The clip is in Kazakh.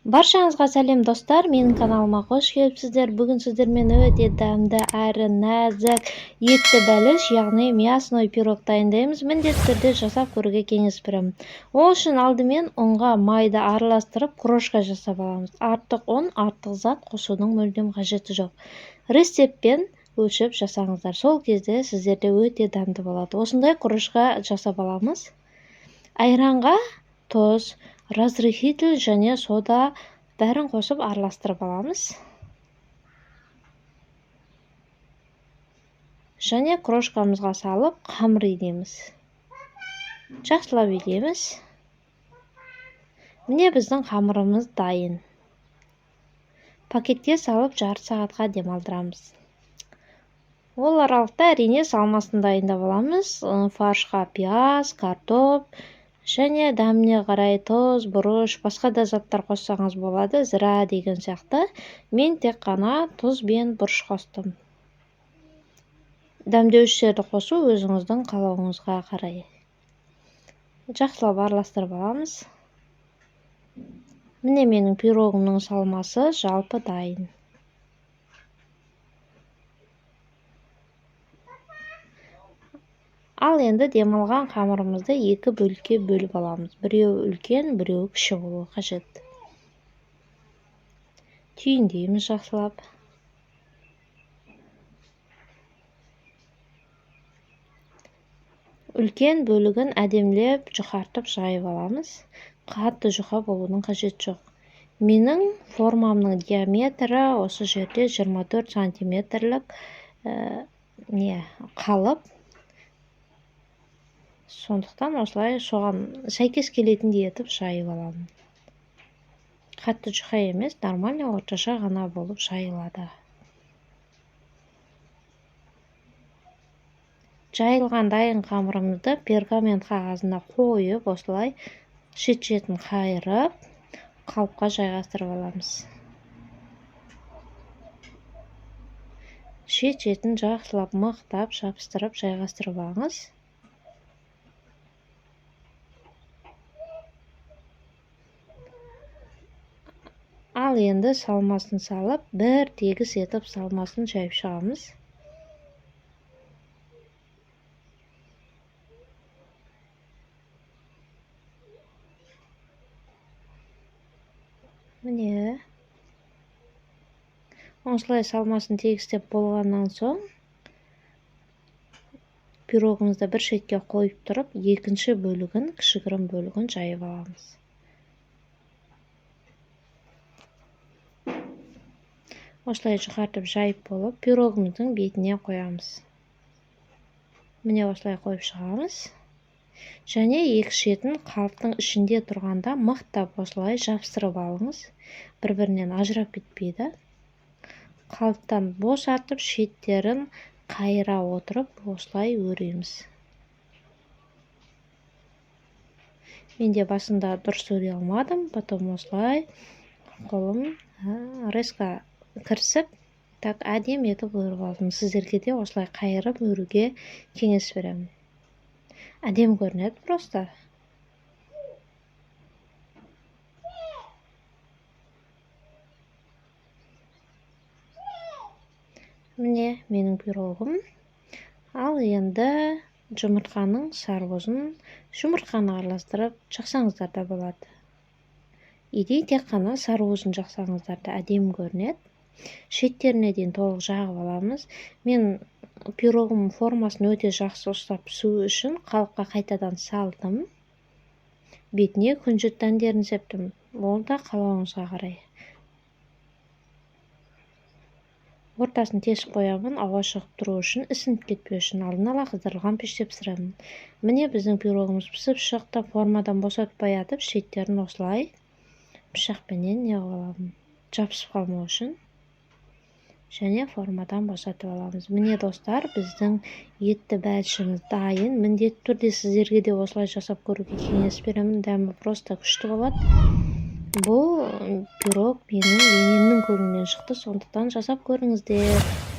Баршаңызға сәлем, достар! Менің каналыма қош келіпсіздер. Бүгін сіздермен өте дәмді әрі нәзік етті бәліш, яғни мясной пирог дайындаймыз. Міндетті түрде жасап көруге кеңес беремін. Ол үшін алдымен ұнға майды араластырып, крошка жасап аламыз. Артық ұн, артық зат қосудың мүлдем қажеті жоқ. Рецептпен өлшеп жасаңыздар. Сол кезде сіздерде өте дәмді болады. Осындай крошка жасап аламыз. Айранға тұз, разрыхлитель және сода бәрін қосып араластырып аламыз. Және крошкамызға салып қамыр илейміз. Жақсылап илейміз. Міне, біздің қамырымыз дайын. Пакетке салып, жарты сағатқа демалдырамыз. Ол аралықта, әрине, салмасын дайындап аламыз. Фаршқа пияз, картоп және дәміне қарай тұз, бұрыш, басқа да заттар қоссаңыз болады, зіра деген сияқты. Мен тек қана тұз бен бұрыш қостым. Дәмдеуіштерді қосу өзіңіздің қалауыңызға қарай. Жақсылап араластырып аламыз. Міне, менің пирогымның салмасы жалпы дайын. Ал енді демалған қамырымызды екі бөлікке бөліп аламыз. Біреуі үлкен, біреуі кіші болуы қажет. Түйіндейміз жақсылап. Үлкен бөлігін әдемілеп жұқартып жайып аламыз. Қатты жұқа болудың қажеті жоқ. Менің формамның диаметрі осы жерде 24 сантиметрлік не қалып, сондықтан осылай соған сәйкес келетіндей етіп жайып аламын. Қатты жұқа емес, нормально, орташа ғана болып жайылады. Жайылған дайын қамырымызды пергамент қағазына қойып, осылай шет шетін қайырып, қалыпқа жайғастырып аламыз. Шет шетін жақсылап мықтап жабыстырып жайғастырып алыңыз. Ал енді салмасын салып, бір тегіс етіп салмасын жайып шығамыз. Міне, осылай салмасын тегістеп болғаннан соң пирогымызды бір шетке қойып тұрып, екінші бөлігін, кішігірім бөлігін жайып аламыз. Осылай жұқартып жайып болып, пирогымыздың бетіне қоямыз. Міне, осылай қойып шығамыз. Және екі шетін қалыптың ішінде тұрғанда мықтап осылай жабыстырып алыңыз. Бір-бірінен ажырап кетпейді. Қалыптан босатып, шеттерін қайыра отырып, осылай өреміз. Мен де басында дұрыс өре алмадым, потом осылай қолым резко кірісіп, так әдемі етіп өріп алдым. Сіздерге де осылай қайырып өруге кеңес беремін. Әдемі көрінеді просто. Міне, менің пирогым. Ал енді жұмыртқаның сарбозын, жұмыртқаны араластырып жақсаңыздар да болады. Или тек қана сарбозын жақсаңыздар да әдемі көрінеді. Шеттеріне дейін толық жағып аламыз. Мен пирогым формасын өте жақсы ұстап пісу үшін қалыпқа қайтадан салдым. Бетіне күнжіт дәндерін септім. Ол да қалауыңызға қарай. Ортасын тесіп қоямын, ауа шығып тұру үшін, ісініп кетпеу үшін алдын ала қыздырылған пеште пісіремін. Міне, біздің пирогымыз пісіп шықты. Формадан босатпай атып, шеттерін осылай пышақпенен неғып аламын, жабысып қалмау үшін. Және формадан босатып аламыз. Міне, достар, біздің етті бәлішіміз дайын. Міндетті түрде сіздерге де осылай жасап көруге кеңес беремін. Дәмі просто күшті болады. Бұл пирог менің енемнің көңілінен шықты, сондықтан жасап көріңіздер.